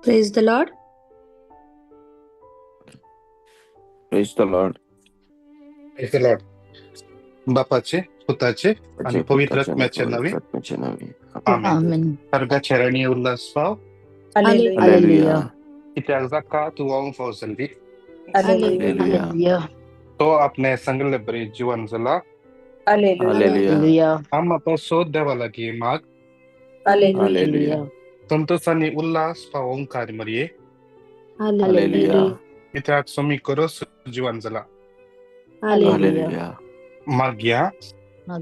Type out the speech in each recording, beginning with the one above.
Praise the Lord. Praise the Lord. Praise the Lord. बापाचे, पुताचे आणि पवित्र आत्म्याचे नावे. आत्म्याचे नावे. आमेन. आमेन. स्वर्गाच्या राणी उल्हास पाव. हालेलुया. हालेलुया. कित्याक जाका तूं वावूंक फाव जाल्ली. हालेलुया. हालेलुया. हालेलुया. तो आपणे सांगिल्ले बरी जिवन जाला. हालेलुया. हालेलुया. आम्हा पासत देवा लागीं माग. हालेलुया. हालेलुया. संतोष आनी उल्हास पावोवंक मरये. हालेलुया. कित्याक सोमी करोस जिवन जाला. हालेलुया. हालेलुया. मागया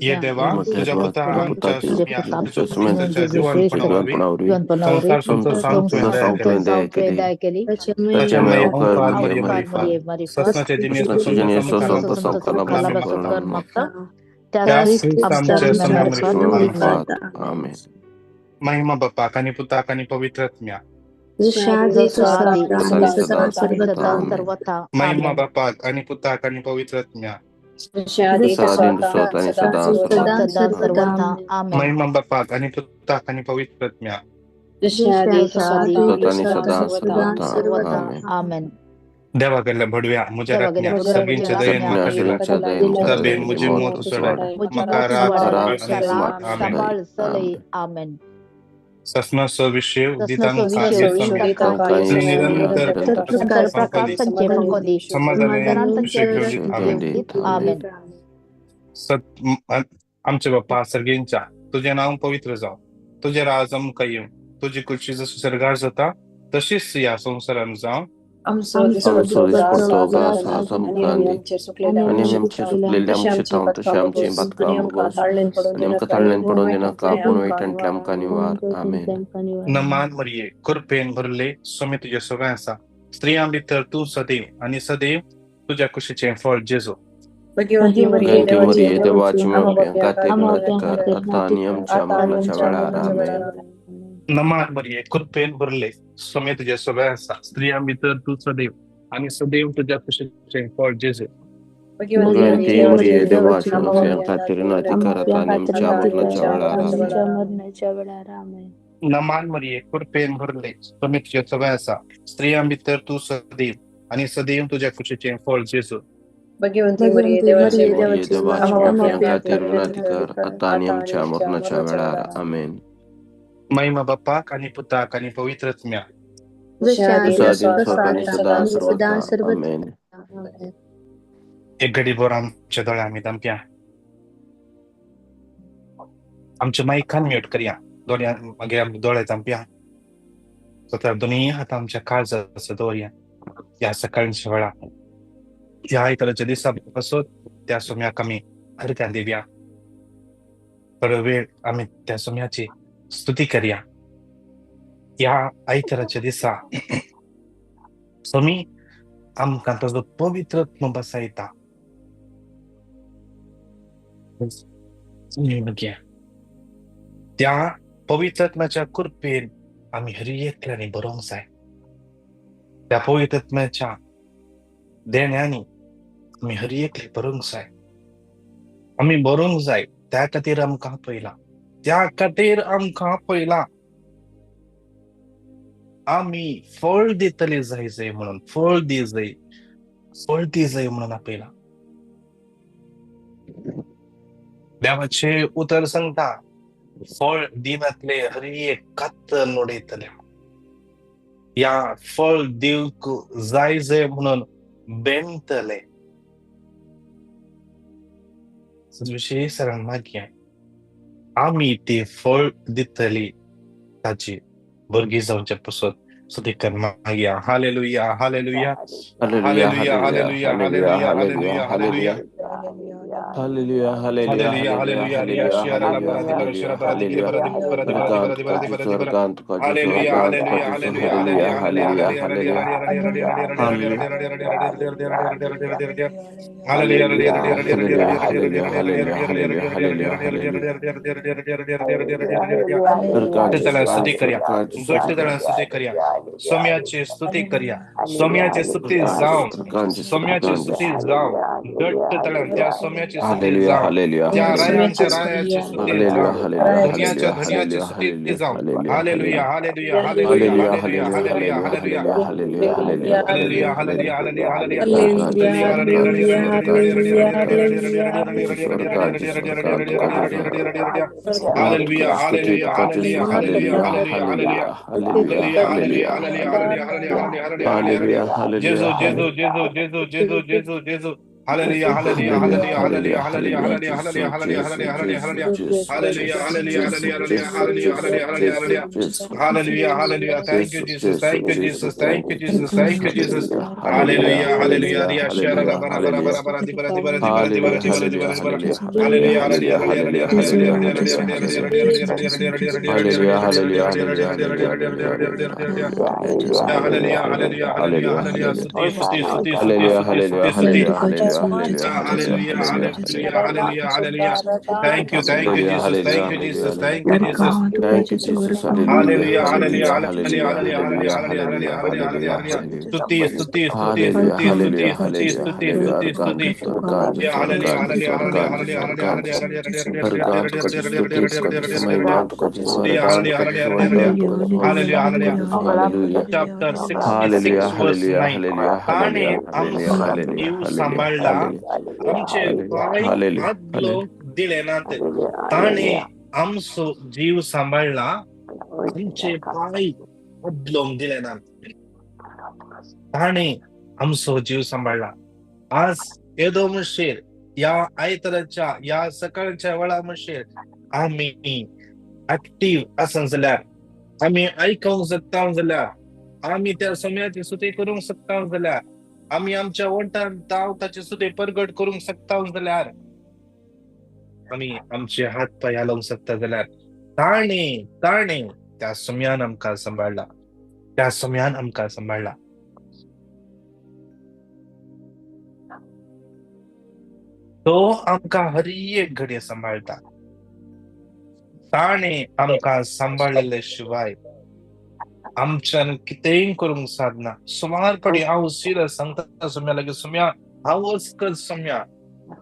ये देवा, तुझ्या पुता आमच्या सुम्या तुझ्या जिवनपणा वरवीं संवसार तुमचो सांग तुवें दया केली. ताचेमुळे ओंकार ओंकार मरिये मरिये मारिफात ससनाचे जिणेचो ससनाचे संत जिणेचो संवसाराला संत संवसाराला बसोकर बसोकर मागता. त्या त्या ख्रिस्त ख्रिस्त आमच्या आमच्या सुम्या सुम्या मारिफात. मारिफात. आमेन. महिमा बापाक आणि पुताक आणि पवित्र आत्म्या. जशा आदी जसो तसो आदी आता तसा आणि आणि सदा सदा सर्वथा. सर्वथा. आमेन. सर्वथा. महिमा आमेन. बापाक आणि पुताक आणि पवित्र आत्म्या. जसा आदी तसो आता आणि सदा सदा सर्वथा. सदा सर्वथा. सर्वथा. आमेन. महिमा बापाक आणि पुताक आणि पवित्र आत्म्या. जशा आदी जशा आदी तसो आणि तसो सदा आता तसो सर्वथा. सर्वथा. आमेन. आमेन. देवा गेल्ल्या भडव्या म्हज्या देवा गेल्ल्या रातण्या भडव्या सगळींच्या म्हज्या दयेन रातण्या म्हाका दिला. सगळ्यांच्या दयेन तुझा म्हाका बेन दिला. म्हजी म्हजी मौत मौत सोडाय. सोडाय. म्हजी म्हाका मौत राख सुवाळाय सांबाळ राख आनी सांबाळ आमेन. सांबाळ आमेन. चलय. आमेन. ससनाचो विशय ससनाचो दितांकां विशय येसम्या दितांकां तूं येसम्या निरंतर निरंतर निरंतर प्रकाश प्रकाश फांकोदी संचे फांकोदी समाधानान समाधानान सुशेग संचे घेवन दीत. आमेन. घेवन दीत. आमेन. सत आमचे बाप्पा सर्गींच्या, तुझें नांव पवित्र जावं, तुजें राज आमकां येवं, तुजी कुशी जशी सर्गार जाता तशीच ह्या संवसारान जावं. आमचो दिसपडतो घास आज आमकां दी आनी आमी आमचे चुकलेले आमचे तांव तशें आमचे बातकां भोगोस आनी आमकां ताळ्यान पडोवन दिनाका, पूण वायटांतले आमकां निवार. आमेन. नमान मरिये, कृपेन भरले, स्वामी तुजे सगळें आसा, स्त्रियां भितर तूं सदैव आनी सदैव तुज्या कुशीचें फळ जेजू. भगवंती मरिये, देवाची माप्या खातीर नातीकार आतां आनी आमच्या मरणाच्या वेळार. आमेन. नमान मरिये, कृपेन भरले, स्वामी तुजे सगळें आसा, स्त्रियां भितर तूं सदैव आनी सदैव तुज्या कुशीचें फळ जेजू. भगवंती मरिये, देवाची माप्या खातीर नातीकार आतां आनी आमच्या मरणाच्या वेळार. आमेन. नमान मरिये, कृपेन भरले, स्वामी तुजे सगळें आसा, स्त्रियां भितर तूं सदैव आनी सदैव तुज्या कुशीचें फळ जेजू. भगवंती मरिये, देवाची माप्या खातीर नातीकार आतां आनी आमच्या मरणाच्या वेळार. आमेन. महिमा बाप्पाक आणि पुताक आणि पवित्र आत्म्या. जशा आदी जसा आदी तसो तसो आता आनी आणि सदा सदा सर्वथा. सर्वथा. आमेन. एक घडी भर आमच्या दोळे आमी दामप्या, आमच्या मायकान म्यूट करया, दोळ्या मागीर आमी दोळे दामप्या, स्वता दोनूय हात आमच्या काळजाचो दवरया. ह्या सकाळच्या वेळा ह्या आयताराच्या दिसा पासून त्या सोम्याक आमी अर्घ्यां दिवया. थोडो वेळ आमी त्या सोम्याची स्तुती करया. ह्या आयताराच्या दिसा सोमी आमकां ताजो पवित्र आत्मो बसयता. त्या पवित्र आत्म्याच्या कृपेन आमी हर एकल्यानी बरोवंक जाय. त्या पवित्र आत्म्याच्या देण्यांनी आमी हर एकले बरोवंक जाय. आमी बरोवंक जाय, त्या खातीर आमकां आपयला, त्या खातीर आमकां आपयला. आमी फळ दितले जाय जाय म्हणून, फळ दी जाय, फळ दी जाय म्हणून आपयला. देवाचें उतर सांगता, फळ दिनातले हर एक कातर उडयतले. ह्या फळ दिवंक जाय जाय म्हणून बेंतले. विशेष सरान मागया आमी ती फळ दितली ताची भुरगीं जावचे पसत स्तुती मागया. Hallelujah, hallelujah, hallelujah. Hallelujah, hallelujah. Hallelujah, hallelujah. Hallelujah, hallelujah. Hallelujah. Hallelujah. Hallelujah. Hallelujah, hallelujah. Hallelujah. Hallelujah. Hallelujah. Hallelujah, hallelujah. Hallelujah, hallelujah. Hallelujah. Hallelujah, hallelujah. Hallelujah. Hallelujah. Hallelujah. Hallelujah. Hallelujah. घट्ट स्तुती करया, घट्ट स्तुती करया, सोम्याची स्तुती करया, सोम्याची स्तुती जावं, सोम्याची स्तुती जावं, घट्ट तळ्यान त्या सोम्याची स्तुती हालेलुया जावं, हालेलुया त्या हालेलुया रायांच्या रायाची स्तुती हालेलुया जावं, हालेलुया धन्याच्या हालेलुया धन्याची हालेलुया स्तुती जावं. Hallelujah hallelujah hallelujah hallelujah hallelujah hallelujah hallelujah hallelujah hallelujah hallelujah hallelujah hallelujah hallelujah hallelujah hallelujah hallelujah. स्वर्गाचे हालेलुया स्वर्गाचे स्वर्गाचे hallelujah hallelujah hallelujah hallelujah hallelujah hallelujah hallelujah hallelujah hallelujah hallelujah hallelujah. Hallelujah जेजू hallelujah जेजू जेजू जेजू जेजू जेजू जेजू. Hallelujah hallelujah hallelujah hallelujah hallelujah hallelujah hallelujah hallelujah जेसु हालेलुया जेसु हालेलुया हालेलुया जेसु हालेलुया जेसु हालेलुया जेसु हालेलुया जेसु हालेलुया जेसु हालेलुया जेसु हालेलुया हालेलुया जेसु हालेलुया जेसु हालेलुया हालेलुया. Thank you जेसु जीसस, जेसु thank you जेसु Jesus, thank thank you you Jesus, Jesus thank you Jesus. Hallelujah hallelujah hallelujah hallelujah. रिया शेरा हालेलुया बरा बरा हालेलुया बरा बरा दी बरा दी बरा दी बरा दी हालेलुया बरा दी बरा दी हालेलुया बरा दी बरा. Hallelujah hallelujah hallelujah hallelujah hallelujah hallelujah hallelujah hallelujah hallelujah hallelujah hallelujah hallelujah hallelujah hallelujah hallelujah hallelujah hallelujah hallelujah hallelujah. Hallelujah स्तुति स्तुति स्तुति स्तुति हालेलुया स्तुति हालेलुया स्तुति स्तुति. Hallelujah hallelujah hallelujah hallelujah hallelujah hallelujah hallelujah hallelujah. Thank you thank you hallelujah Jesus, hallelujah thank you hallelujah Jesus, thank you Jesus. Thank you Jesus hallelujah hallelujah hallelujah hallelujah hallelujah hallelujah hallelujah hallelujah hallelujah hallelujah hallelujah hallelujah hallelujah hallelujah. Hallelujah स्तुति स्तुति स्तुति hallelujah स्तुति स्तुति hallelujah स्तुति hallelujah स्तुति hallelujah स्तुति स्तुति. अर्गांज स्वर्गांज hallelujah स्वर्गांज hallelujah स्वर्गांज hallelujah स्वर्गांज hallelujah स्वर्गांज तुझ स्तुति तुझ महिमा तुझ वरदान हालेलुया तुझ हालेलुया वरदान तुझ हालेलुया वरदान हालेलुया. तुझ हालेलुया चॅप्टर हालेलुया 66 वर्स हालेलुया 9. हालेलुया ताणे हालेलुया हालेलुया आमचो हालेलुया जीव हालेलुया सांबाळला, हालेलुया आमचे पांय हालेलुया आदलोंक दिले नात. ताणे आमचो जीव सांबाळला, आमचे पांय आदलोंक दिले नात. ताणे आमचो जीव सांबाळला. आज येदो मुशीर या आयताराच्या या सकाळच्या वेळा मुशीर आमी ऍक्टिव्ह आसत जाल्यार, आमी आयकोंक शकता जाल्यार, आमी त्या समयाची स्तुती करूंक शकता जाल्यार, आमी आमच्या वंठान ताव ताची स्तुती परगट करूंक शकता जाल्यार, आमी आमचे हात पांय हालोवंक शकता जाल्यार, ताणे ताणे त्या समयान आमकां सांबाळला, त्या समयान आमकां सांबाळला. तो आमकां हर एक घडये सांबाळटा. ताणे आमकां सांबाळिल्ले शिवाय आमच्यान कितेंय करूंक सादना. सुमार पडी हांव सिरियस सांगता सम्या लागीं, सम्या हांव अस्कत सम्या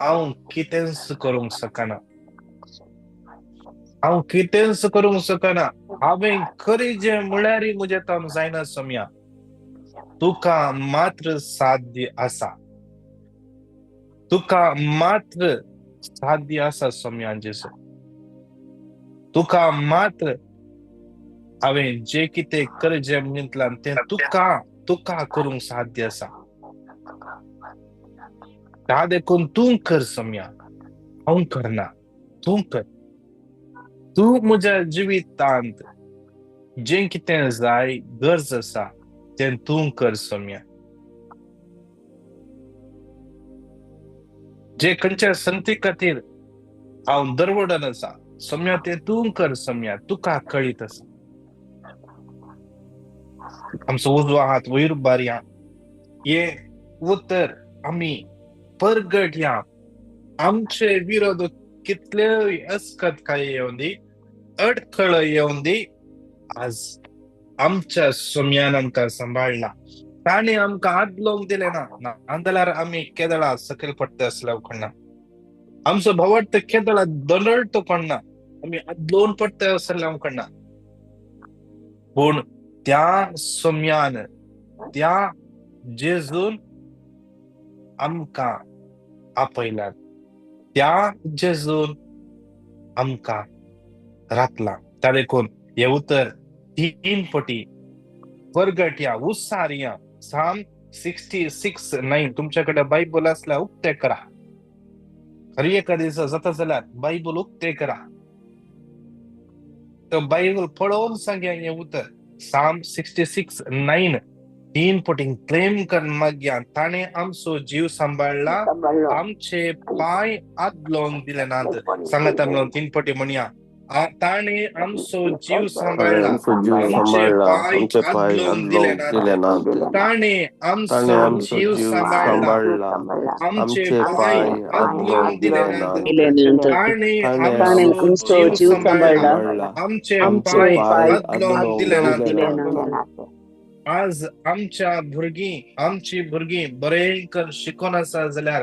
हांव कितेंच करूंक शकना, हांव कितेंच करूंक शकना. हांवें खरी जें म्हळ्यार म्हजें काम जायना सम्या, तुका मात्र साध्य आसा, तुका मात्र साध्य आसा सम्या जेजू. तुका मात्र हांवें जें कितें करचें चिंतलां तें तुका तुका करूंक साध्य आसा. ता देखून तूं कर सम्या, हांव करना, तूं कर. तूं म्हज्या जिवितांत जें कितें जाय गरज आसा तें तूं कर सम्या. जे खंयच्या संती खातीर हांव दरवडन आसा सम्या तें तूं कर सम्या, तुका कळीत आसा. आमचो उजवो हात वयर बारया, हे उतर आमी परगट या. आमचे विरोध कितलेय अस्कत काय येवन दी, अडखळ येवन दी, आज आमच्या सम्यान आमकां सांबाळला. ताणें आमकां आदलोंक दिलें ना, नाजाल्यार आमी केदळा सकयल पडटा आसले कोणा, आमचो भवार्थ केदळा दंडळतो कोणा, आमी आदलोवन पडटा आसले कोणा. पूण त्या सम्यान त्या जेजून आमकां आपयला, त्या जेजून आमकां रातला. त्या देखून हे उतर 3 पटी परगट या, उत्सार या. साम 66:9 तुमच्याकडे बायबल असल्या उक्ते करा. हर एका दिसा जाता जाल्यार बायबल उक्ते करा, तो बायबल पळोवन सांगया हें उतर. साम 66:9 3 पटी क्लेम कर मागया, ताणें आमचो जीव सांबाळला, आमचे पांय आदलोंक दिले नात. सांगाता म्हणून 3 पटी म्हणया, ताणें आमचो जीव सांबाळला, आमचो जीव आमचे सांबाळला, पांय आमचे पांय आदलोंक दिले आदलोंक नात. दिले नात. ताणें ताणें आमचो आमचो जीव जीव सांबाळला, सांबाळला, आमचे आमचे पांय पांय आदलोंक आदलोंक दिले दिले नात. नात. ताणें ताणें ताणें आमचो आमचो आमचो जीव जीव जीव सांबाळला, सांबाळला, सांबाळला, आमचे आमचे पांय पांय आदलोंक आदलोंक दिले नात. दिले नात. आज आमच्या भुरगीं, आमची भुरगीं बरें कर शिकोन आसा जाल्यार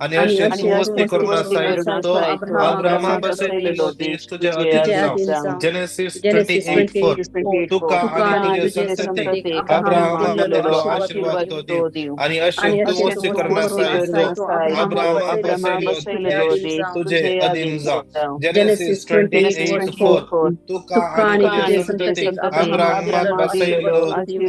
आनी अशें तूं वस्ती करून आसाय तो अब्राहमा बसयलेलो देश तुजे अधीन जावं. जेनेसीस 28:4. तुका आनी तुजे संततीक अब्राहमा दिल्लो आशीर्वाद तो दिवं आनी अशें तूं वस्ती करून आसाय तो अब्राहमा बसयलेलो देश तुजे अधीन जावं. जेनेसीस 28:4. तुका आनी तुजे संततीक अब्राहमा बसयलेलो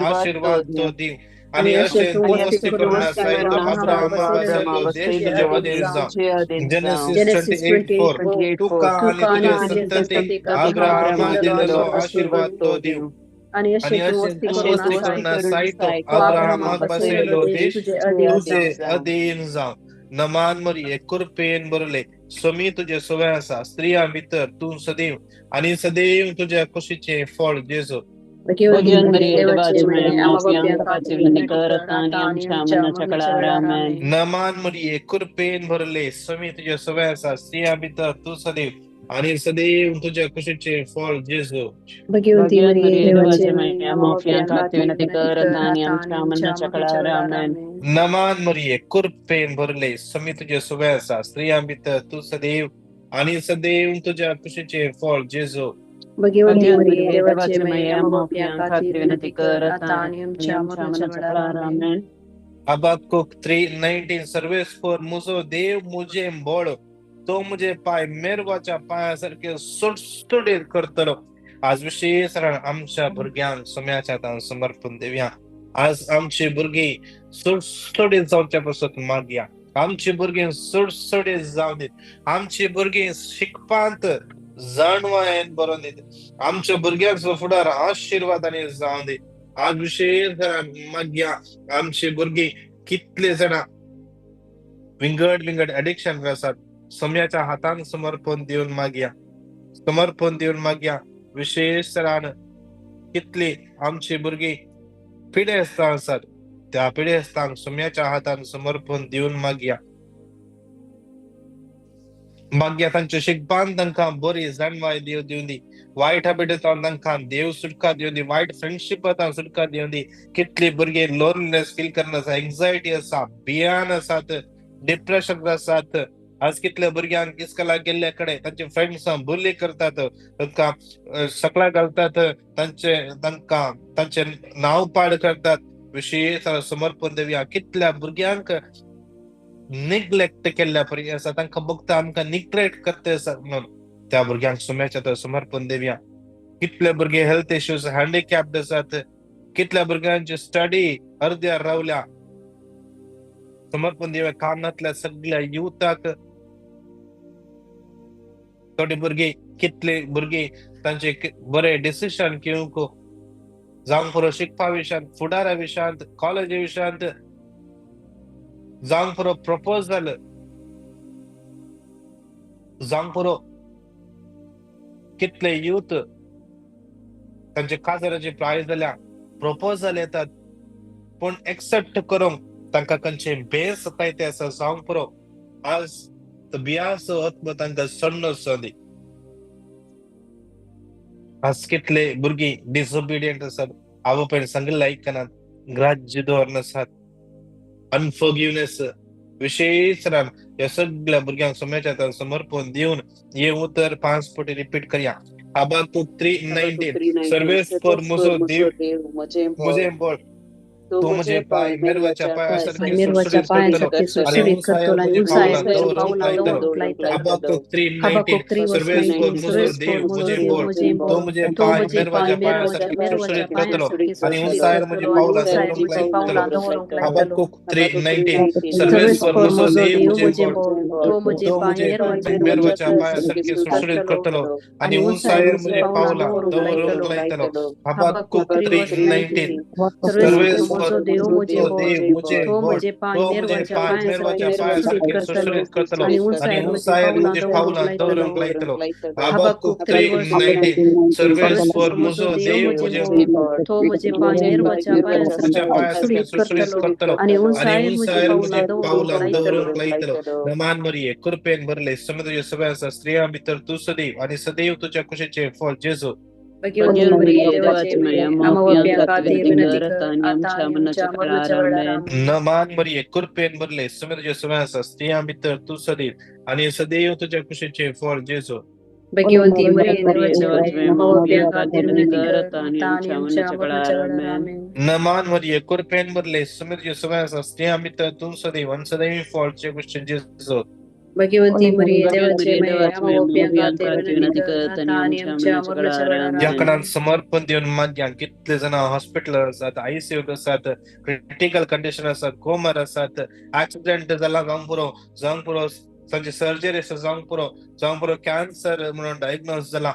आशीर्वाद तो दिवं आनी अशें तूं वस्ती करून आसाय तो अब्राहमा बसयलेलो देश तुजे अधीन जावं. जेनेसीस 28:4. तुका आनी तुजे संततीक अब्राहमा दिल्लो आशीर्वाद तो दिवं आनी अशें तूं वस्ती करून आसाय तो अब्राहमाक बसयलेलो देश तुजे अधीन जावं. नमान मरिये कृपेन भरले, समी तुजे सवय आसा, स्त्रियां भितर तूं सदैव आनी सदैव तुज्या कुशीचें फळ जेजू. नमान मरिये कृपेन भरले, समी तुजे सवय आसा, स्त्रियां भितर तूं सदैव आनी सदैव तुज्या कुशीचें फळ जेजू. नमान मरिये कृपेन भरले, समी तुजे सवय आसा, स्त्रियां भितर तूं सदैव आनी सदैव तुज्या कुशीचें फळ जेजू. हबक्कुक 3:19. सर्वेस्पर मुजो देव मुजे बळ, तो मुजे पाय मेरवाच्या पांया सारखे सुटसुटीत करतलो. आज विशेष आमच्या भुरग्यांक सोम्याच्या हातान समर्पण दिवया. आज आमची भुरगीं सुटसुटीत जावच्या पासत मागया. आमची भुरगीं सुटसुटीत जावं दीत, आमची भुरगीं शिकपांत जाणवायेन बरोवन दीत, आमच्या भुरग्यांचो फुडार आशिर्वादांनी जावं दी. आज विशेष मागया आमची भुरगीं कितले जाणां विंगड विंगड एडिक्शन आसात, सोम्याच्या हातान समर्पण दिवन मागया, समर्पण दिवन मागया. विशेष तरान कितली आमची भुरगीं पिडेस्तां आसात, त्या पिडेस्तांक सोम्याच्या हातान समर्पण दिवन मागया. मागया तांच्या शिकपान तांकां बरी जाणवाय देव दिवन दी, वायट हॅबिटान तांकां देव सुटका दिवन दी, वायट फ्रेंडशिपांत सुटका दिवन दी. कितली भुरगीं लोनलीनेस फील करना आसा, एन्जायटी आसा, भियान आसात, डिप्रेशन आसात. आज कितल्या भुरग्यांक इस्कॉलाक गेल्ल्या कडेन तांचे फ्रेंड्सां बुली करतात, तांकां सकला घालतात, तांचे तांकां तांचे नांव पाड करतात. विशेष समर्पण दिवया. कितल्या भुरग्यांक निग्लेक्ट केल्ल्या परी आसा, तांकां बघता आमकां निग्लेक्ट करता आसा म्हणून त्या भुरग्यांक सोम्याच्या समर्पण दिवया. कितले भुरगे हेल्थ इश्यूज हँडिकॅप्ड आसात, कितल्या भुरग्यांची स्टडी अर्द्यार रावल्या, समर्पण दिवया. कानांतल्या सगळ्या युथाक थोडी भुरगीं कितले भुरगीं तांचे बरे डिसिशन घेवंक जावंक पुरो शिकपा विशयांत, फुडारा विशयांत, कॉलेजी विशयांत, जावंक पुरो प्रपोजल, जावंक पुरो कितले यूथ तांचे काजाराची प्राय जाल्या, प्रपोजल येतात पूण एक्सेप्ट करूंक तांकां खंयचे बेस सतायते आसा, जावंक पुरो आज बियासो आत्मा तांकां सण्ण दी. आज कितले भुरगीं डिसओबिडियंट आसात, आवय सांगिल्लें आयकनात, ग्राज्य दवरनासात, अनफॉरगिवनेस. विशेष ह्या सगळ्या भुरग्यांक सोम्याच्या हातान समर्पण दिवन हे उतर 5 पटी रिपीट करया. हबक्कुक 3:19. सर्वेस्पर मुजो देव मुजे बळ, तो मुजे पाय मेरवाच्या पांया सारखे सुटसुटीत करतलो आनी उंचायेर मुजे पावलां दवरूंक लायतलो. हबक्कुक 3:19. सर्वेस्पर मुजो देव मुजे बळ, तो मुजे पाय मेरवाच्या पांया सारखे सुटसुटीत करतलो आनी उंचायेर मुजे पावलां दवरूंक लायतलो. हबक्कुक 3:19. सर्वेस्पर मुजो देव मुजे बळ, तो मुजे पाय मेरवाच्या पांया सारखे सुटसुटीत करतलो आनी उंचायेर मुजे पावलां दवरूंक लायतलो. हबक्कुक 3:19. सर्वेस्पर देव मुझे बळ, तो मुझे पाय मेरवाच्या पांया सारखे सुटसुटीत करतलो आनी उंचायेर मुजे पावलां दवरूंक लायतलो. हबक्कुक 3:19. सर्वेस्पर मुजो देव मुजे बळ, तो मुजे पाय तुझ्या पांया सारखे सुटसुटीत करतलो आनी आनी उंचायेर मुजे उंचायेर मुजे पावलां दवरूंक पावलां लायतलो. दवरूंक लायतलो. नमान मरिये कृपेन भरले, समुद्र सभा आसा, स्त्रियां भितर तूं सदैव आनी सदैव तुज्या कुशीचें फळ जेजू. भगवती मरिये देवाचे माये, आम्हा पाप्यां खातीर विनंती कर, आता आनी आमच्या मरणाच्या वेळार. आमेन. नमान मरिये, कृपेन भरले, सुमे तुझ्या सुमे आसा, स्त्रियां भितर तूं सदैव आनी सदैव तुझ्या कुशीचे फळ जेजू. भगवती मरिये देवाचे माये, आम्हा पाप्यां खातीर विनंती कर, आता आनी आमच्या मरणाच्या वेळार. आमेन. नमान मरिये, कृपेन भरले, सुमे तुझ्या सुमे आसा, स्त्रियां भितर तूं सदैव आनी सदैव फळ तुझ्या कुशीचे जेजू. भगवती मरिये देवाचे माये, आम्हा पाप्यां खातीर विनंती कर, आता आनी आमच्या मरणाच्या वेळार. ज्या आमेन. कणान समर्पण दिवन माग्या, कितले जाणां हॉस्पिटल आसात, आयसीयू आसात, क्रिटिकल कंडिशन आसात, कोमार आसात, एक्सिडेंट जाला जावंक पुरो, जावंक पुरो तांची सर्जरी आसा जावंक पुरो, जावंक पुरो कॅन्सर म्हणून डायग्नोज जाला,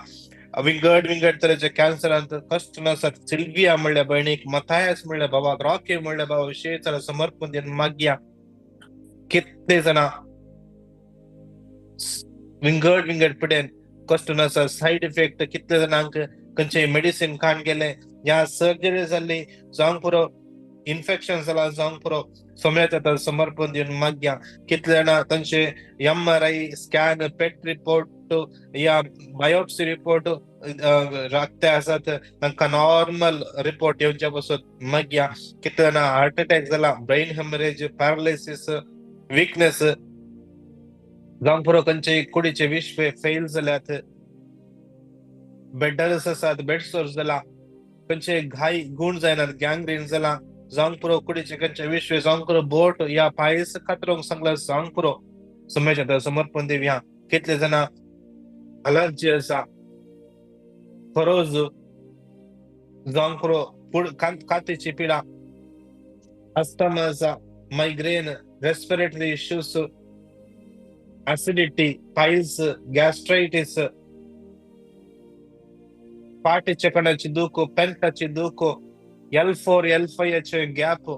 विंगड विंगड तरेचे कॅन्सरांत कश्ट आसात. सिल्विया म्हणल्या भयणीक, मथायस म्हणल्या बाबाक, रॉकी म्हणल्या बाबा विशेष समर्पण दिवन माग्या. कितले जाणां विंगड विंगड पिडेन कश्ट आसा, सायड इफेक्ट, कितले जाणांक खंयचे मेडिसिन खाण गेले या सर्जरी जाल्ली जावंक पुरो, इन्फेक्शन जाला जावंक पुरो, सोम्याच्या आतां समर्पण दिवन माग्या. कितले जाणां तांचे MRI scan, पेट रिपोर्ट या बायोप्सी रिपोर्ट राखते आसात, तांकां नॉर्मल रिपोर्ट येवच्या पासून माग्या. कितले जाणां हार्ट अटॅक जाला, ब्रेन हेमरेज, पॅरालिसीस, विकनेस जावंक पुरो, खंयचे कुडीचे विश्व फेल जाल्यात, बेडरस आसात, बेड सोर्स जाला, खंयचे घाय गूण जायनात, गँग्रीन जाला जावंक पुरो, कुडीचे खंयचे विश्व जावंक पुरो, बोट या पायस कातरूंक सांगला जावंक पुरो, सोम्याच्या समर्पण दिवया. कितले जाणां अलर्जी आसा, खरोज जावंक पुरो, कातीची पिडा, अस्थमा आसा, migraine, respiratory issues, acidity, piles, gastritis, फाटीच्या कणाची दूख, पेंटाची दूख, L4 L5 चे गॅप,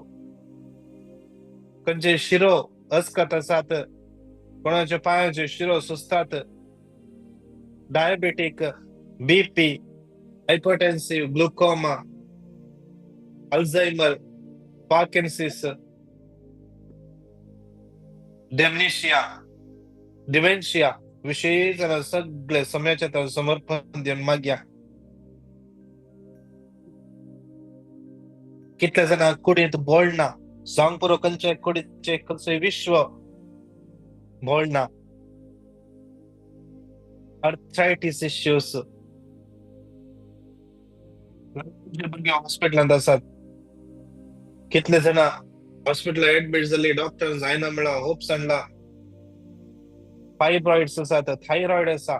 खंयचे शिरो अस्कत आसात, कोणाच्या पायांचे शिरो सुजतात, diabetic, BP, hypertensive, glaucoma, Alzheimer, Parkinson's, dementia, dementia विशेष सगळे समयाच्या समर्पण दिवन माग्या. कितले जाणां कुडींत बोळना, जावंक पुरो, खंयचे कुडीचे खंयचे विश्व बोळना, आर्थरायटीस इश्यूज, भुरगे हॉस्पिटलांत आसात, कितले जाणां हॉस्पिटल एडमीट जाल्ली, डॉक्टर जायना म्हणला, होप्स आणला, फायब्रॉइड्स आसात, थायरॉइड आसा,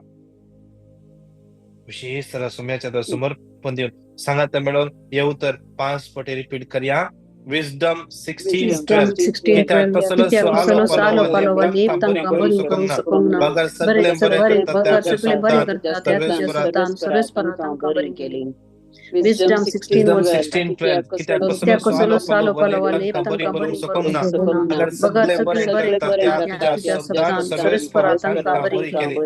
विशेष तरा सुम्याच्या समर्पण दिवन सांगात मेळोवन हे उतर 5 पटी रिपीट करया. विजडम 16:12, कित्याक कसलो सालो पालो लेप तांकां बरी करूंक शकूंक ना, बगर सगळें बरें करता त्या तुज्या शब्दान, सर्वेस्परा तांकां बरी केली. Wisdom 16:12, कित्याक कसलो सालो पालो लेप तांकां बरी करूंक शकूंक ना, बगर सगळें बरें करता त्या तुज्या शब्दान, सर्वेस्परा तांकां बरी केली.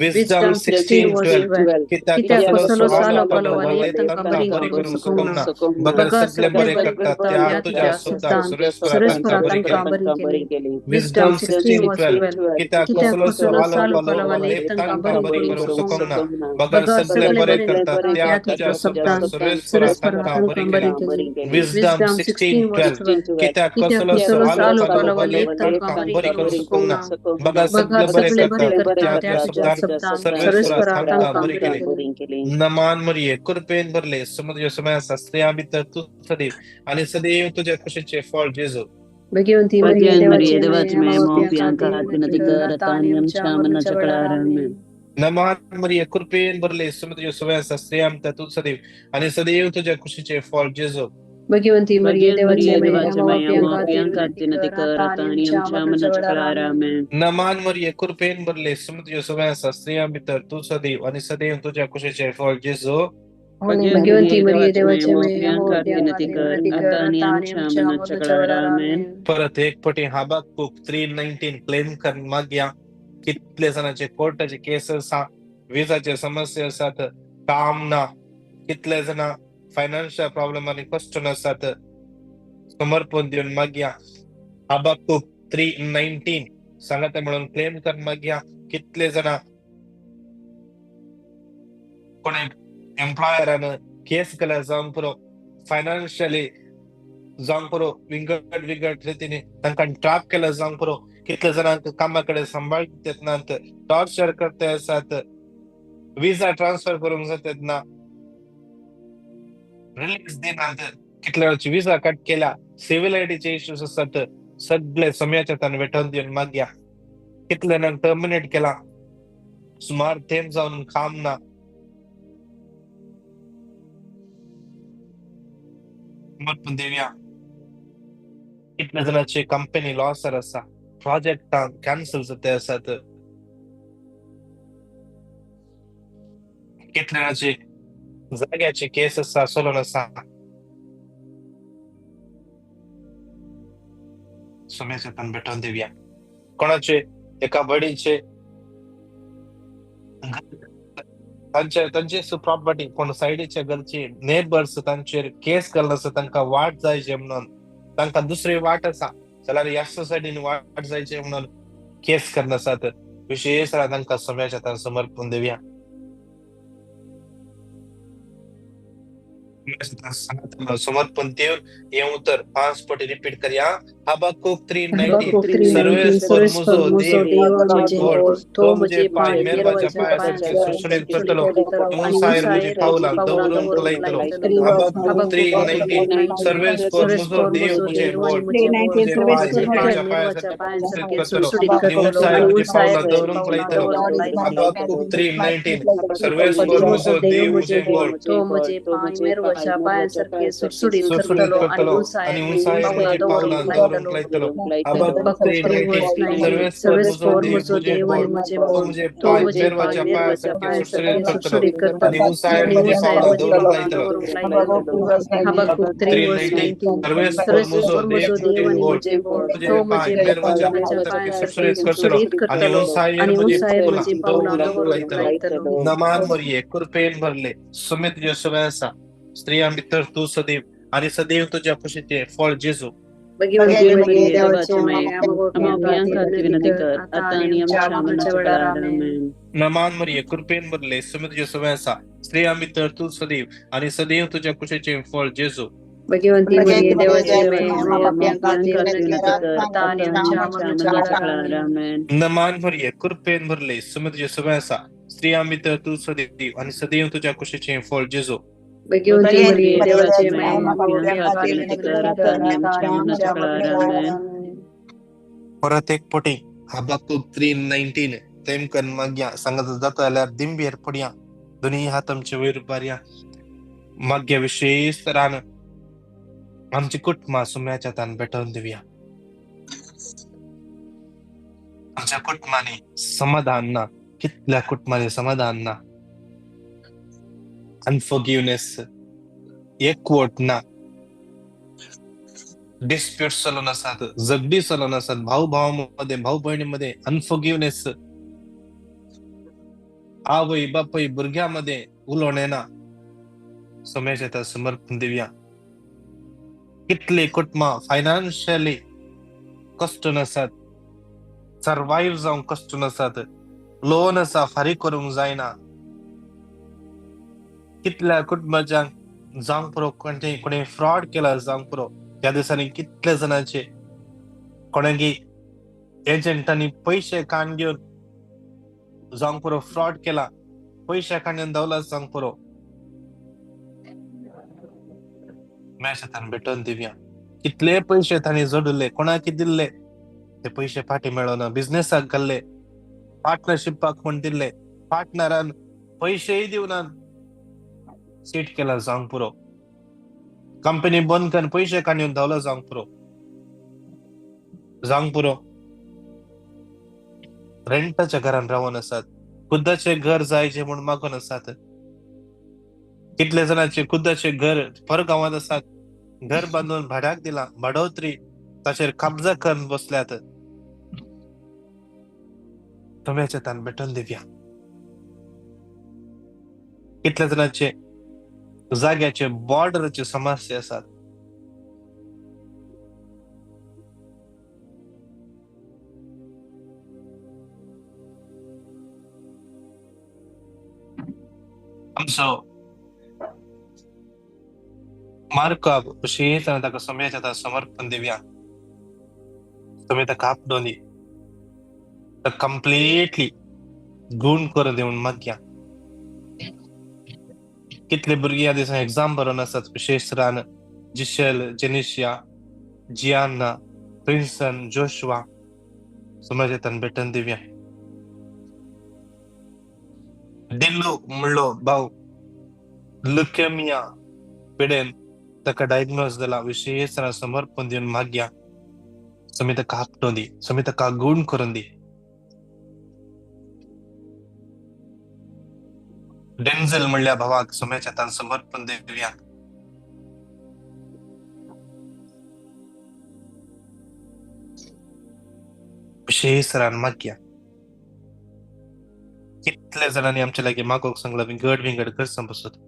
Wisdom 16:12, कित्याक कसलो सालो पालो लेप तांकां बरी करूंक शकूंक ना, बगर सगळें बरें करता त्या तुज्या शब्दान, सर्वेस्परा तांकां बरी केली. Wisdom 16:12, कित्याक कसलो सालो पालो लेप तांकां बरी करूंक शकूंक ना, बगर सगळें बरें करता त्या तुज्या शब्दान, सर्वेस्परा तांकां बरी केली. Wisdom 16:12, कित्याक कसलो सालो पालो लेप तांकां बरी करूंक शकूंक ना, बगर सगळें बरें करता त्या तुज्या शब्दान, सर्वेस्परा तांकां बरी केली. नमान मरिये, कृपेन भरले, समुद्र समय स्त्रियां भितर तूं सदैव आनी सदैव तुझ्या कुशीचे फळ जेजू. भगवती मरिये देवाचे माये, आम्हा पाप्यां खातीर विनंती कर, आता आनी आमच्या मरणाच्या वेळार. आमेन. नमान मरिये, कृपेन भरले, समुद्र समय स्त्रियां भितर तूं सदैव आनी सदैव तुझ्या कुशीचे फळ जेजू. भगवती मरिये देवाचे माये, आम्हा पाप्यां खातीर विनंती कर, आता आनी आमच्या मरणाच्या वेळार. आमेन. नमान मरिये, कृपेन भरले, समुद्र समय स्त्रियां भितर तूं सदैव आनी सदैव तुझ्या कुशीचे फळ जेजू. भगवती मरिये देवाचे माये, आम्हा पाप्यां खातीर विनंती कर, आता आनी आमच्या मरणाच्या वेळार. आमेन. परत एक पटी हबक्कुक 3:19 क्लेम कर मागया. कितले जाणांचे कोर्टाचे केस आसा, विजाचे समस्या आसात, काम ना, कितले जाणां फायनान्शियल प्रॉब्लेम आनी कश्ट आसात, समर्पण दिवन मागया. हबक्कुक 3:19 सांगात म्हणून क्लेम कर मागया. कितले जाणां कोणे एम्प्लॉयरान केस केल्या जावंक पुरो, फायनान्शियली जावंक पुरो, विंगड विंगड रितीन तांकां ट्रॅप केल्या जावंक पुरो. कितले जाणांक कामा कडेन सांबाळत नात, टॉर्चर करते आसात, विजा ट्रान्सफर करूंक जातात ना, रिलीज दिनात, कितल्या वेळाची विजा कट केल्या, सिव्हिल आयडीचे इश्यूज आसात, सगळे समयाच्या तान वेटोवन दिवन मागया. कितले जाणांक टर्मिनेट केला, सुमार तेम जावन काम ना. समर्पण दिवया. कितल्या जाणांची कंपनी लॉसार आसा, प्रोजेक्ट कॅन्सल जाते आसात, कितल्या जाणांची जाग्याची केस आसा चलोन आसा. सुम्याच्या तान भेटोवन दिवया. कोणाचे एका बडीचे तांचे तांचे प्रॉपर्टी कोण सायडीच्या घरची नेबर्स तांचेर केस घालून आसा, तांकां वाट जायचे म्हणून, तांकां दुसरी वाट आसा जाल्यार ह्या सोसायटीन वाट जायचे म्हणून केस करना आसात. विशेष तांकां सम्याच्या तान समर्पण दिवया. समर्पण दिवन हें उतर 5 पटी रिपीट करया. हबक्कुक 3:19, सर्वेस्पर म्हजो देव तो म्हजे पांय मेरवाच्या पांया सारके सुटसुटीत करतलो, उंचायेर म्हजी पावलां दवरूंक लायतलो. हबक्कुक 3:19, सर्वेस्पर म्हजो देव म्हजें बळ, म्हजे पांय मेरवाच्या पांया सारके सुटसुटीत करतलो आनी उंचायेर म्हजी पावलां दवरूंक लायतलो. हबक्कुक 3:19, सर्वेस्पर म्हजो देव म्हजें बळ, सुटसुटीत करतलो आनी उंचायेर म्हजी पावलां दवरूंक लायतलो. हबक्कुक 3:19, सर्वेस्पर म्हजो देव म्हजें बळ, तो म्हजे पांय मेरवाच्या पांया सारके सुटसुटीत करतलो आनी उंचायेर म्हजी पावलां दवरूंक लायतलो. 3:19, सर्वेस्पर म्हजो देव म्हजें बळ, तुजे पांय मेरवाच्या पांया सारके सुटसुटीत करतलो आनी उंचायेर म्हजी पावलां दवरूंक लायतलो. नमान मरिये, कृपेन भरले, सुमे तुज्या सगळें आसा, स्त्रियां भितर तूं सदैव आनी सदैव तुज्या कुशीचें फळ जेजू. नमान मरिये, कृपेन भरले, सुमे तुज्या सगळें आसा, स्त्रियां भितर तूं सदैव आनी सदैव तुज्या कुशीचें फळ जेजू. नमान मरिये, कृपेन भरले, सुमे तुज्या सगळें आसा, स्त्रियां भितर तूं सदैव आनी सदैव तुज्या कुशीचें फळ जेजू. परत एक पटी हबक्कुक 3:19 तेमकन मागया सांगत जाता जाल्यार दिंबेर पडया, दोनूय हात आमचे वयर बारया. मागया विशेष तरान आमची कुटुंबां सुम्याच्या हातान भेटोवन दिवया. आमच्या कुटुंबांनी समाधान ना, कितल्या कुटुंबांनी समाधान ना, अनफॉरगिवनेस, एकवट ना, डिस्प्यूट चलून आसात, झगडी चलून आसात, भाऊ भावामध्ये, भाऊ बहिणीमध्ये अनफॉरगिवनेस, आवय बापूय भुरग्यामध्ये उलोवणें ना. समाजाच्या समर्पण दिवया. कितले कुटुंबां फायनान्शियली कश्टून आसात, सर्वायव जावंक कश्टून आसात, लोन आसा फारीक करूंक जायना. कितल्या कुटुंबाच्यांक जावंक पुरो कोणे कोणे फ्रॉड केला जावंक पुरो. ह्या दिसांनी कितल्या जाणांचे कोणाकी एजंटांनी पयशे काण घेवन जावंक पुरो फ्रॉड केला, पयशे काण घेवन धांवला जावंक पुरो. मेळटा भेटोवन दिवया. कितले पयशे तांणी जोडले, कोणाक दिल्ले ते पयशे फाटी मेळना, बिझनेसाक घाल्ले, पार्टनरशिपाक म्हण दिल्ले, पार्टनरान पयशेय दिवना, सीट केला जावंक पुरो, कंपनी बंद करून पयशे काडून धांवला जावंक पुरो, जावंक पुरो. रेंटाच्या घरान रावन आसात, खुद्दाचे घर जायचे म्हूण मागून आसात. कितले जाणांचे खुद्दाचे घर परगांवांत आसात, घर बांदून भाड्याक दिला, भाडोत्री ताचेर कब्जा करून बसल्यात. तुमच्या तान भेटोवन दिवया. कितल्या जाणांचे जाग्याचे बॉर्डराचे समस्या आसात. आमचो मार्काब विशेष ताका सोम्याच्या समर्पण दिवया. तुमी ताका आपडोनी कंप्लीटली गुण करून दिवन मागया. कितले भुरगीं ह्या दिसा एग्जाम बरोवन आसात, विशेष रान जिशेल, जेनिशिया, जियाना, प्रिन्सन, जोशुआ, सोम्याच्या भेटन दिवया. दिल्लू म्हणलो भाव लुकेमिया पिडेन ताका डायग्नोज जाला, विशेष समर्पण दिवन मागया. सोमी ताका आपटोवन दी, सोमी ताका गुण करून दी. डेन्झल म्हणल्या भावाक सोम्याच्या हातान समर्पण दिवया. विशेष रान मागया. कितल्या जाणांनी आमच्या लागीं मागोवंक सांगला विंगड विंगड गरजां बसत.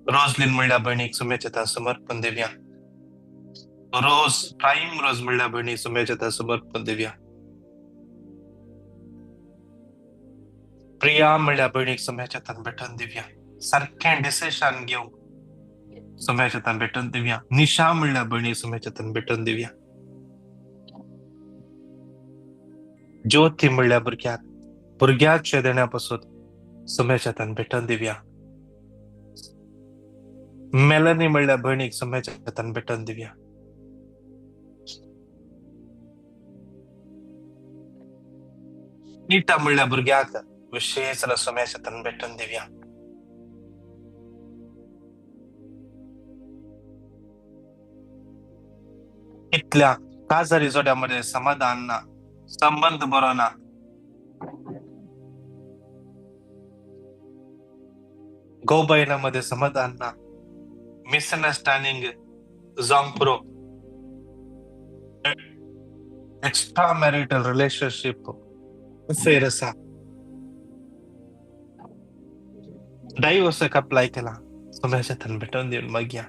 रोजलीन म्हणल्या भयणीक सोम्याच्या हातान समर्पण दिवया. रोज प्राईम रोज म्हणल्या भयणीक सोम्याच्या हातान समर्पण दिवया. प्रिया म्हणल्या भयणीक सोम्याच्या हातान भेटून दिवया. सारकें डिसिशन घेवंक सोम्याच्या हातान भेटून दिवया. निशा म्हणल्या भयणीक सोम्याच्या हातान भेटून दिवया. ज्योती म्हणल्या भुरग्याक भुरग्याच्या देण्या पासून सोम्याच्या हातान भेटून दिवया. मेलनी म्हणल्या भयणीक सोम्याच्या हातान भेटून दिवया. नीटा म्हणल्या भुरग्याक विशेष सोम्याच्या हातान भेटून दिवया. कितल्या काजारी जोड्यामध्ये समाधान ना, संबंध बरो ना, गोबायनामध्ये समाधान ना, मिसअंडरस्टँडिंग जावंक पुरो, एक्स्ट्रा मॅरिटल रिलेशनशीप अफेअर आसा, डायव्होर्साक अप्लाय केला, सोम्याच्या हातान भेटून दिवन मागया.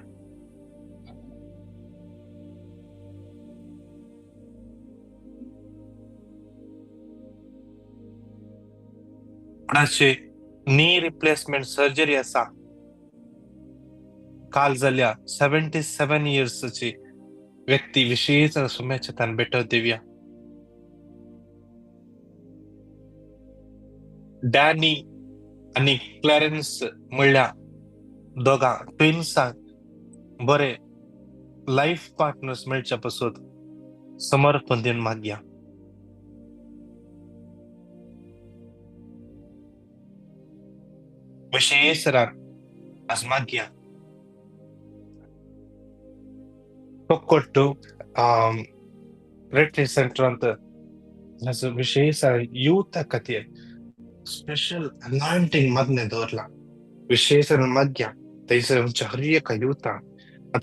कोणाची नी रिप्लेसमेंट सर्जरी आसा, काल जाल्या 77 इयर्सची व्यक्ती विशेष सोम्याच्या हातान भेटून दिवया. डॅनी आनी क्लॅरन्स म्हणल्या दोगां ट्विन्सांक बरे लायफ पार्टनर्स मेळच्या पासून समर्पण दिवन मागया. विशेष रान आज मागया. कोक्कोट्टू रेट्री सेंटरांत विशेष युथा खातीर स्पेशल अनॉइंटिंग मागणें दवरलां. विशेष मागया थंयसर आमच्या हर एका युथाक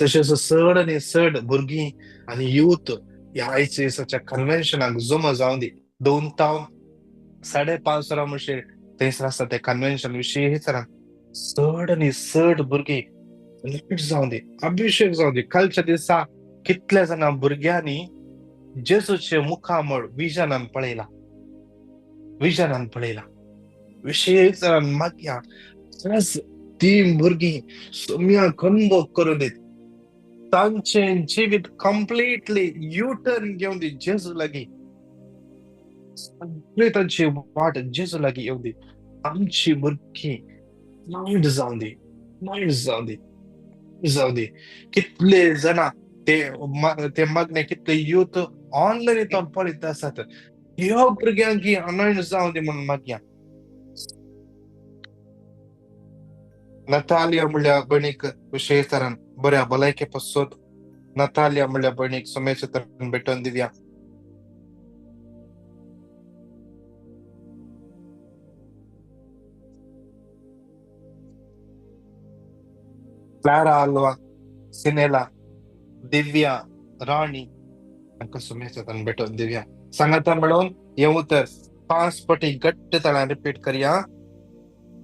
तशेंच चड आनी चड भुरगीं आनी यूथ ह्या आयच्या दिसाच्या कन्व्हेन्शनाक जमा जावं दी. 2 ताव 5:30 वरां म्हणशीर थंयसर आसता तें कन्व्हेन्शन. विशेष चड आनी चड भुरगीं लिपीट जावं दी, अभिशेक जावं दी. कालच्या दिसा कितल्या जाणां भुरग्यांनी जेजूचे मुखामळ विजनान पळयला, विजनान पळयला. विशेष मागया ती भुरगीं सोम्या अनुभव करून दीत, तांचें जिवीत कंप्लीटली यू टर्न घेवन दी जेजू लागीं, सगळी तांची वाट जेजू लागीं येवन दी. आमची भुरगीं मायंड जावं दी, मायंड जावं दी, जावं दी. कितले जाणां ते मागणे, कितले यूथ ऑनलायन हितून पळयत आसात, ह्यो भुरग्यांक अनॉयंट जावं दी म्हणून मागया. नतालिया म्हणल्या भयणीक विशेष तरान बऱ्या भलायके पासून नतालिया म्हणल्या भयणीक सोम्याच्या तरान भेटून दिवया. क्लारा आल्वा, सिनेला, दिव्या, राणी हांकां सोम्याच्या तरान भेटून दिवया. सांगाता म्हणून हें उतर 5 पटी घट्ट तळान रिपीट करया.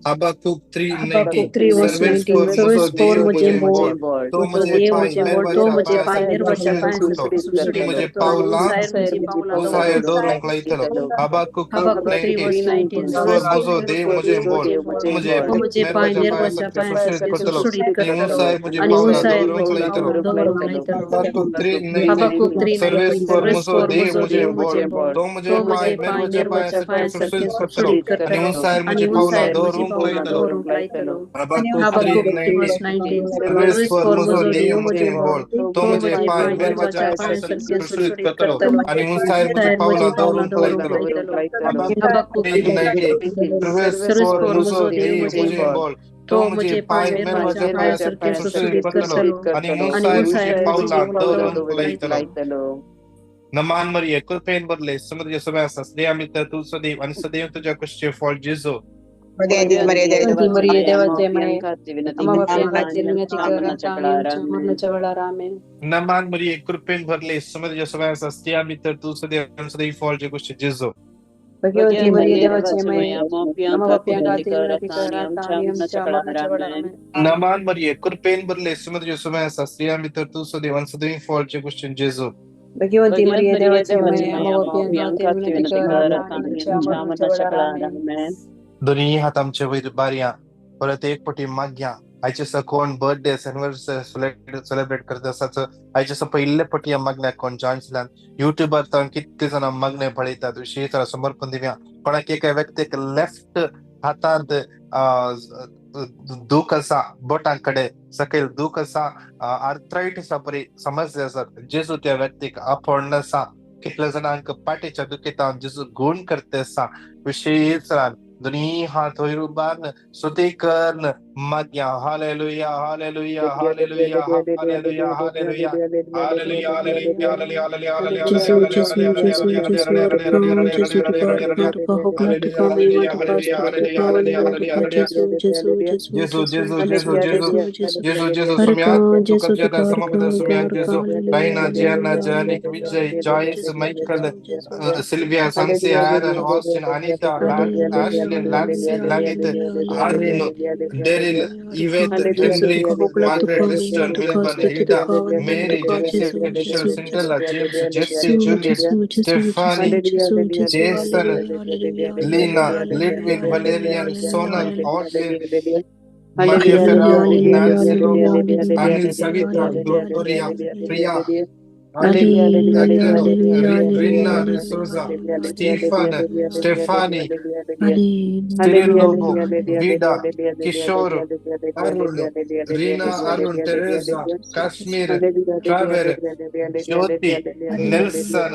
Habakkuk Habakkuk 3:19 3 verse सर्वेस 19 पोर सर्वेस म्हजो पोर देव म्हजें म्हजें बोळ बोळ तो म्हजो म्हजें देव पांय म्हजें बोळ तो मेरवाच्या म्हजें पांया पांय सारके मेरवाच्या सुटसुटीत पांया करतलो सारके आनी सुटसुटीत म्हजें करतलो आनी पावलां उंचायेर म्हजीं पावलां उंचायेर दवरतलो. दवरूंक लायतलो. Habakkuk Habakkuk 3 19 verse 19 स्वर सर्वेस म्हजो पोर देव म्हजो म्हजें देव बोळ म्हजें तो बोळ म्हजें तो म्हजें पांय मेरवाच्या पांया मेरवाच्या सारके पांया सुटसुटीत सारके करतलो सुटसुटीत आनी करतलो उंचायेर म्हजीं आनी पावलां उंचायेर दवरूंक म्हजीं लायतलो. पावलां दवरूंक लायतलो. Habakkuk 3:19 Habakkuk सर्वेस 3:19 पोर सर्वेस म्हजो पोर देव म्हजो म्हजें देव बोळ म्हजें बोळ तो म्हजें तो पांय म्हजें पांय मेरवाच्या पांया मेरवाच्या सारके पांया सुटसुटीत सारके करतलो सुटसुटीत आनी करतलो उंचायेर आनी म्हजीं पावलां उंचायेर म्हजीं दवरूंक पावलां लायतलो. दवरूंक लायतलो. Habakkuk Habakkuk 3 verse 3:19 19 Sarves Sarves पोर पोर म्हजो म्हजो देव देव म्हजें म्हजें बोळ बोळ तो तो म्हजें म्हजें पांय पांय मेरवाच्या मेरवाच्या पांया पांया सारके सारके सुटसुटीत सुटसुटीत करतलो करतलो आनी उंचायेर म्हजीं उंचायेर म्हजीं पावलां पावलां दवरूंक दवरूंक लायतलो. लायतलो. Habakkuk Habakkuk 3:19 3:19 सर्वेस सर्वेस पोर पोर म्हजो म्हजो देव देव म्हजें म्हजें बोळ बोळ तो तो म्हजें म्हजें पांय पांय मेरवाच्या मेरवाच्या पांया पांया सारके सारके सुटसुटीत सुटसुटीत करतलो करतलो आनी आनी उंचायेर म्हजीं उंचायेर म्हजीं पावलां पावलां दवरूंक दवरूंक लायतलो. लायतलो. नमान मरिये कृपेन भरले समुद्र सभा आसा स्त्रियां भितर तूं सदैव आनी सदैव तुज्या कुशीचें फळ जेजू. भगवती मरिये देवाचे माये, आम्हा पाप्यां खातीर विनंती कर आता आणि आमच्या मरणाच्या वेळार. आमेन. नमान मरिये कृपेन भरले समुद्र सभा आसा स्त्रियां भितर तूं सदैव आनी सदैव फळ जे कुशीचें जेजू. भगवती मरिये देवाचे माये, आम्हा पाप्यां खातीर विनंती कर आता आणि आमच्या मरणाच्या वेळार. आमेन. नमान मरिये कृपेन भरले समुद्र सभा आसा स्त्रियां भितर तूं सदैव आनी सदैव फळ जे कुशीचें जेजू. भगवती मरिये देवाचे माये, आम्हा पाप्यां खातीर विनंती कर आता आणि आमच्या मरणाच्या वेळार. आमेन. दोन्ही हात आमचे वयर बारया परत एक पटी मागया. आयचे दिसा कोण बर्थडे एनिवर्सरी सेलिब्रेट करता आसात, आयचे दिसा पयले पटी मागण्या कोण जॉईन जाल्यान युट्यूबार तावन कितले जाणां मागणे पळयतात, विशेश समर्पण दिवया. कोणाक एका व्यक्तीक लेफ्ट हातांत दूख आसा, बोटां कडेन सकयल दूख आसा, आर्थरायटीसा बरी समस्या आसा, जेजू त्या व्यक्तीक आपोवन आसा. कितल्या जाणांक पाटेच्या दुखेतान जेजू गुण करते आसा. विशेश दोन्ही हात वयर उबारून स्तुती करन मागया. Hallelujah hallelujah hallelujah hallelujah hallelujah hallelujah hallelujah hallelujah hallelujah. Gesù, Gesù, Gesù, Gesù, Arcano, Gesù, तुका होगला तुका महिमा तुका स्तुती तुका वंदन तुका Gesù, Gesù, Gesù, Gesù Gesù, Gesù Gesù, Gesù Gesù Gesù, Gesù, Gesù Gesù Soumya Arcano, तुका Gesù, जेदा तुका समर्पित Arcano, Soumya तुका Gesù Arcano, Raina Hallelujah, Gianna Hallelujah, Janik Hallelujah, Vijay Hallelujah, Joyce Gesù, Michael Gesù, Gesù, Sylvia Sansi Aaron Austin Anita Hallelujah, Ashlyn Lancy Hallelujah, Lalith Hallelujah, Arun Hallelujah, Daryl Hallelujah, Yvette Arcano, Gesù, Henry तुका होगला Margaret तुका महिमा लिस्टन तुका मिल्बन स्तुती Hilda तुका वंदन Mary तुका जेनिसी Gesù, Michelle Gesù, Cinderella Gesù, James Jesse Gesù, Juliet Gesù, Gesù, Stephanie Gesù, Gesù, Gesù, Jason Hallelujah, Hallelujah, Lina Hallelujah, Lidwin Hallelujah, Valerian Hallelujah, Sonal Hallelujah. Audley Maria Hallelujah, Ferrao hallelujah, Nancy Lobo hallelujah, Anil hallelujah, Savita hallelujah, Gloria hallelujah. Priya Anil Hallelujah, Agnelo hallelujah, Rina hallelujah, D'Souza hallelujah, Stephen Stephanie hallelujah, Cyril Lobo hallelujah, Vida Kishore Arun Reena Arun Teresa Kashmir Trevor Jyoti Nelson.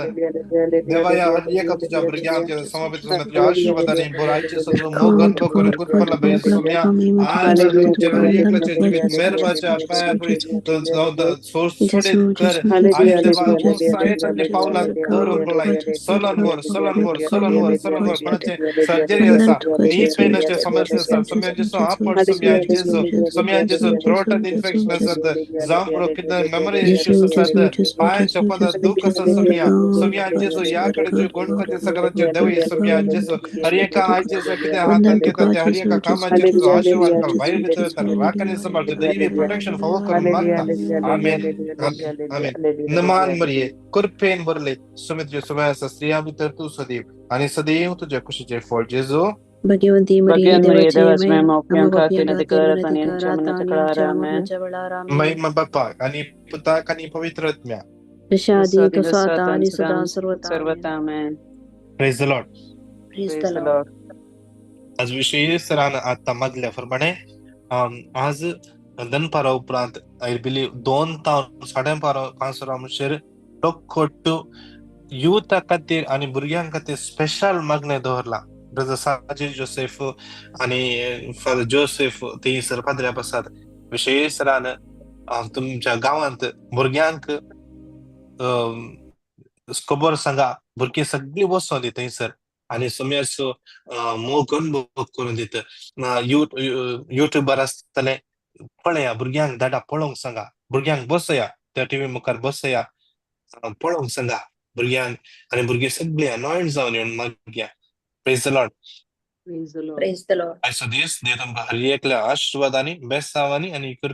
देवाया हर एका तुझ्या भुरग्यांक समर्पित तुझ्या आशीर्वादाने बोरायचे सदरो मोगन करून कृपा लाभे सोम्या. आज तुमच्या हर एकल्याच्या जिवीत मेहरबाच्या पाया पडी सुटसुटीत कर आणि देवा उंचायेर पावलां दवरूंक लाय. सलनवर सलनवर सलनवर सलनवर कोणाचे सर्जरी आसा, नी पेनाचे समस्या आसा, सोम्या जेजू आपड सोम्या जेजू, सोम्या जेजू थ्रोटात इन्फेक्शन आसात, जावं कितें मेमरी इश्यूज आसात, पांयांच्या पोंदा दूख आसा सोम्या, सोम्या जेजू ह्या कडेन गुण खातीर सगळ्यांचे देव सोम्या जेजू हर एका आयचे कितें हातान घेता त्या हर एका कामाचेर तुजो आशीर्वाद घाल, भायर भितर राखणी सांबाळचे दैवी प्रोटेक्शन फावो करून मागता. आमेन आमेन आमेन. नमान मरिये कृपेन भरले सुमित्र सुम्या आसा स्त्रियां भितर तूं सदैव आनी सदैव तुज्या कुशीचें फळ जेजू. भगवंती मरिये देवाचे देवाचे माये, माये, आम्हा आम्हा पाप्यां पाप्यां खातीर खातीर कर विनंती आणि कर आमच्या आता मरणाच्या आणि वेळार. आमच्या आमेन. मरणाच्या वेळार. आमेन. महिमा बापाक आनी पुताक आनी पवित्र आत्म्या. जशा जसो आदी आदी तसो तसो आता आता आणि आणि सदा सदा सर्वथा. आमेन. सर्वथा. आमेन. Praise the Lord. Praise the praise the Lord. Lord. आज विशेष सरान आतां मागल्या प्रमाणे आज दनपारा उपरांत I believe 2 तावन 5:30 वरां म्हणसर टोक्कोट्टू युथा खातीर आनी भुरग्यां खातीर स्पेशल मागणें दवरलां. ब्रदर साजी जोसेफ आनी फादर जोसेफ थंयसर पाद्र्या आसात. विशेष सरान तुमच्या गांवांत भुरग्यांक खबर सांगा, भुरगीं सगळीं वचोन दी थंयसर आनी सोम्याचो मोग अनुभव करून दिता. युट्यूबार आसतलें पळया, भुरग्यांक धाडा पळोवंक सांगा, भुरग्यांक बसया त्या टिवी मुखार बसया, पळोवंक सांगा भुरग्यांक आनी भुरगीं सगळीं अनॉयंट जावन येवन मागया. Praise the Lord. Praise the Lord. Praise the Lord. आयचो दीस देव तुमकां हर एकल्या आशीर्वादांनी बेसांवांनी आनी कृपेन